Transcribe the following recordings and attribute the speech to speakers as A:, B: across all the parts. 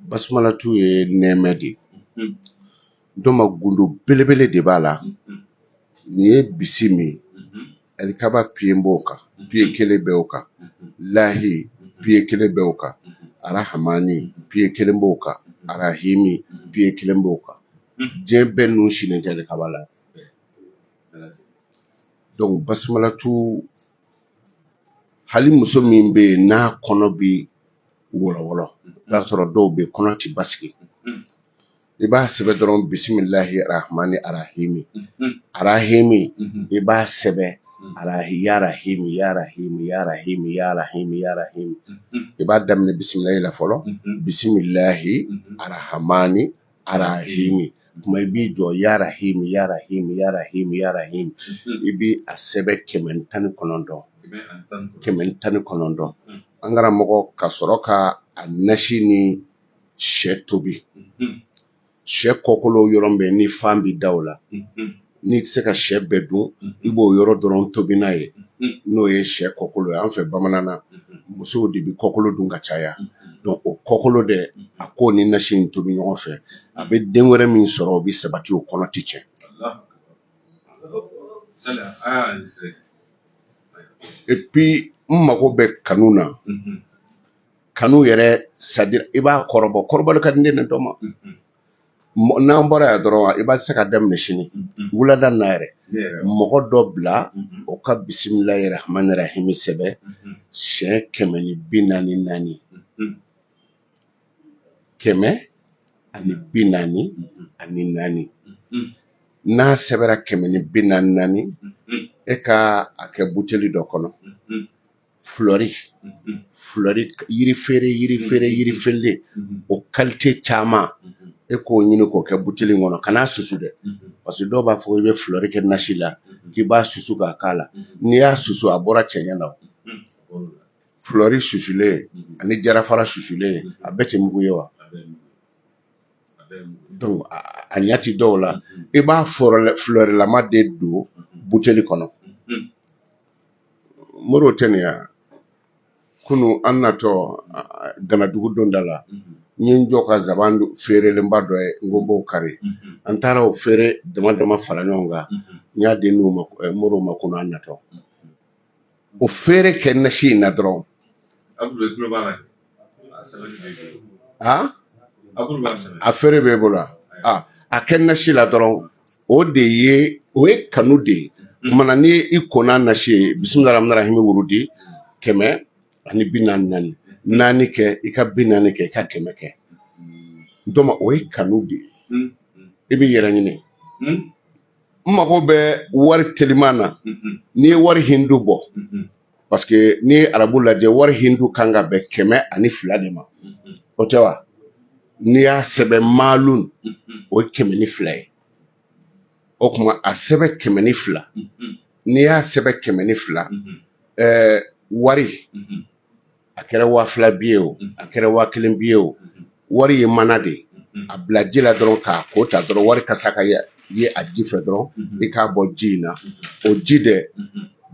A: Basumalatu ye nɛɛmɛ de ye. Dɔma gundo belebele de b'a la. Nin ye bisimi, alikaba piye b'o kan, piye kelen bɛ o kan, lahi piye kelen bɛ o kan, arahamani piye kelen b'o kan, arahimi piye kelen b'o kan. Diɲɛ bɛɛ nun sinnen tɛ alikaba la. Donc basumalatu, hali muso min bɛ yen n'a kɔnɔ bi wɔlɔwɔlɔ, i b'a sɔrɔ dɔw bɛ kɔnɔ ti basigi, i b'a sɛbɛn dɔrɔn bisimilahi arahmani arahimi arahimi. I b'a sɛbɛn arahi yarahimi yarahimi yarahimi yarahimi yarahimi. I b'a daminɛ bisimilahi la fɔlɔ, bisimilahi arahamani arahimi. Kuma i b'i jɔ yarahimi yarahimi yarahimi yarahimi. I bi a sɛbɛn 119, 119. An karamɔgɔ, ka sɔrɔ ka a nasi ni sɛ tobi, sɛ kɔkolo yɔrɔ bɛ ni fan bɛ da o la. N'i tɛ se ka sɛ bɛɛ dun, i b'o yɔrɔ dɔrɔn tobi n'a ye, n'o ye sɛ kɔkolo ye. An fɛ bamanan na, musow de bɛ kɔkolo dun ka caya. Donc o kɔkolo dɛ, a k'o ni nasi in tobi ɲɔgɔn fɛ, a bɛ den wɛrɛ min sɔrɔ, o bɛ sabati, o kɔnɔ tɛ tiɲɛ. Et puis n mago bɛ kanu na. Kanu yɛrɛ, c'est-à-dire i b'a kɔrɔbɔ, kɔrɔbɔli ka di ne dɔ ma. N'an bɔra yan dɔrɔn, i b'a se ka daminɛ sini wulada na yɛrɛ, mɔgɔ dɔ bila o ka bisimilahi rahmani rahimi sɛbɛn siɲɛ 144, 144. N'a sɛbɛnra 144, e ka a kɛ buteli dɔ kɔnɔ, fleur fleur, yiri feere, yiri feere, yiri feere, o qualité caman, e k'o ɲini k'o kɛ buteli kɔnɔ. Kan'a susu dɛ, parce que dɔw b'a fɔ i bɛ fleur kɛ nasi la, k'i b'a susu k'a k'a la. N'i y'a susu, a bɔra cɛɲɛ na. Fleur susulen ani jarafara susulen, a bɛɛ tɛ mugu ye wa? Donc a ɲɛ ti dɔw la. I b'a fleurlama de don buteli kɔnɔ. Moro tɛ nin ya. Kunu an natɔ Ganadugu donda la, n ye n jɔ ka zaban feerelenba dɔ ye, n ko n b'o kari. An taara o feere dama dama fara ɲɔgɔn kan, n y'a di n'u ma, Moro ma, kunu an natɔ. O feere kɛ nasi in na dɔrɔn. A feere b'e bolo, a kɛ nasi la dɔrɔn. O de ye, o ye kanu de ye. Kumana n'i i ko n'a nasi ye, bisimilahi rahmani rahimi wurudi 144, naani kɛ, i ka 40 kɛ, i ka 100 kɛ. N o ye kanu de ye. I b'i yɛrɛ ɲini. N mago bɛ wari teliman na. N'i ye wari hindu bɔ, parce que n'i ye arabu lajɛ, wari hindu kan ka bɛn 102 de ma, o tɛ wa? N'i y'a sɛbɛn maalun, o ye 102 ye. O tuma a sɛbɛn 102. N'i y'a sɛbɛn 102, wari, a kɛra 2000 biye o, a kɛra 1000 biye o, wari ye mana de ye. A bila ji la dɔrɔn k'a ko ta dɔrɔn, wari kasa ka ye a ji fɛ dɔrɔn, i k'a bɔ ji in na. O ji dɛ,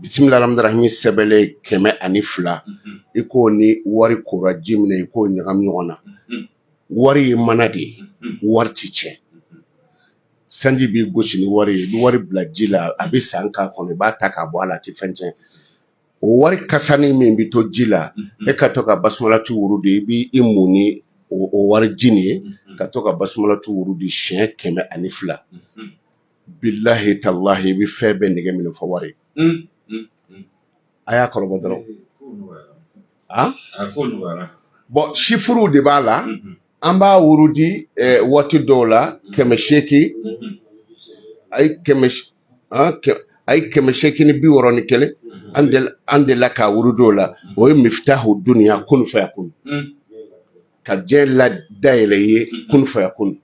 A: bisimilahi rahmani rahimi sɛbɛnlen 102, i k'o ni wari kora ji min na, i k'o ɲagami ɲɔgɔn na. Wari ye mana de ye, wari ti tiɲɛ. Sanji b'i gosi ni wari ye, i bɛ wari bila ji la, a bɛ san k'a kɔnɔ, i b'a ta k'a bɔ a la, a tɛ fɛn tiɲɛ. O wari kasani min bɛ to ji la, e ka to ka basumalatu wurudi, i b'i mun ni o wari ji nin ye, ka to ka basumalatu wurudi siɲɛ 102. Bilahi talahi, i bɛ fɛn bɛɛ nege minɛ fɔ wari. A y'a kɔrɔbɔ dɔrɔn. Bon, chiffrew de b'a la. An b'a wurudi waati dɔw la 800, ayi, kɛmɛ, a ye 861. An delila k'a wurudi o la. O ye mifitahu duniya kun fayakun, ka diɲɛ la dayɛlɛ i ye kun fayakun.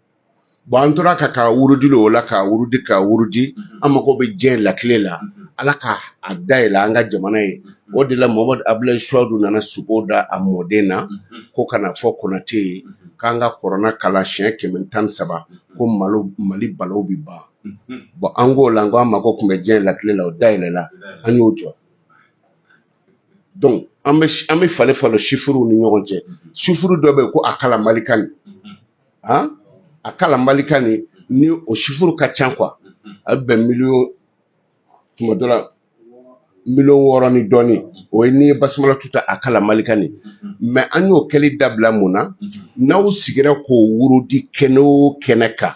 A: Bon, an tora ka k'a wurudi o la, k'a wurudi, k'a wurudi. An mago bɛ diɲɛ lakile la, Ala ka a dayɛlɛ an ka jamana ye. O de la Mamadu Abulayi Suwadu nana sugo da a mɔden na ko kana fɔ Konate ye k'an ka kuranɛ kalan siɲɛ 113, ko malo Mali balawu bɛ ban. Bon, an k'o la, n ko an mako tun bɛ diɲɛ lakile la, o dayɛlɛla, an y'o jɔ. Donc an bɛ falen falen chiffrew ni ɲɔgɔn cɛ. Chiffre dɔ bɛ yen ko a kala malikan. Han, a kalanbali ka nin ni o chiffre ka ca quoi, a bɛ bɛn miliyɔn, tuma dɔ la miliyɔn 6 ni dɔɔnin. O ye n'i ye basimalatu ta a kalanbali ka nin. Mais an y'o kɛli dabila mun na? N'aw sigira k'o wurudi kɛnɛ o kɛnɛ kan,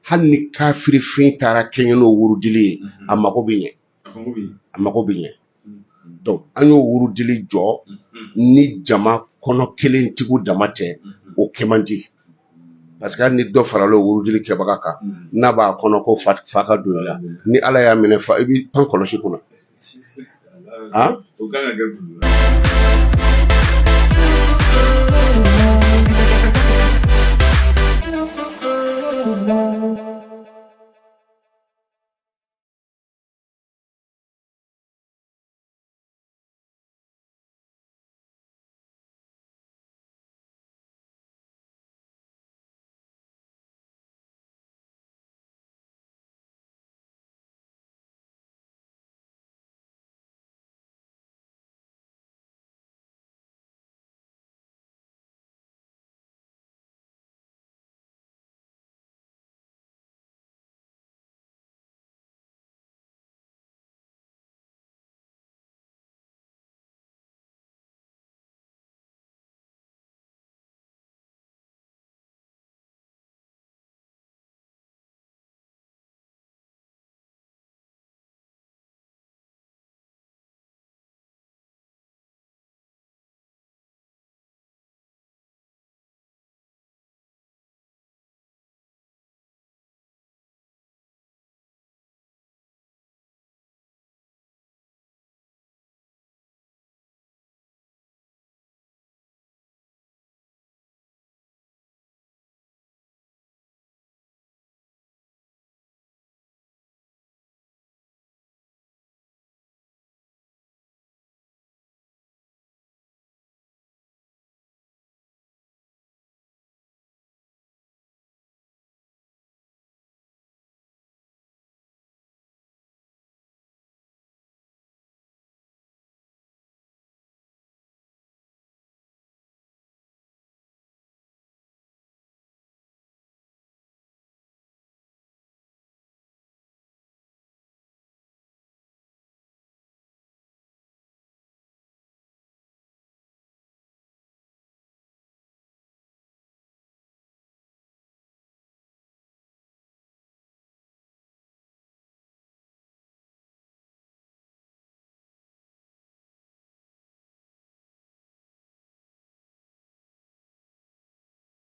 A: hali ni kafirifin taara kɛɲɛ n'o wurudili ye, a mago bɛ ɲɛ, a mago bɛ ɲɛ. Donc an y'o wurudili jɔ ni jama kɔnɔ kelentigiw dama tɛ, o kɛ man di, parce que hali ni dɔ farala o wurudili kɛbaga kan, n'a b'a kɔnɔ ko fa fa ka don i la, ni Ala y'a minɛ fa, i b'i pan kɔlɔsi kunna. Han.
B: O kan ka kɛ.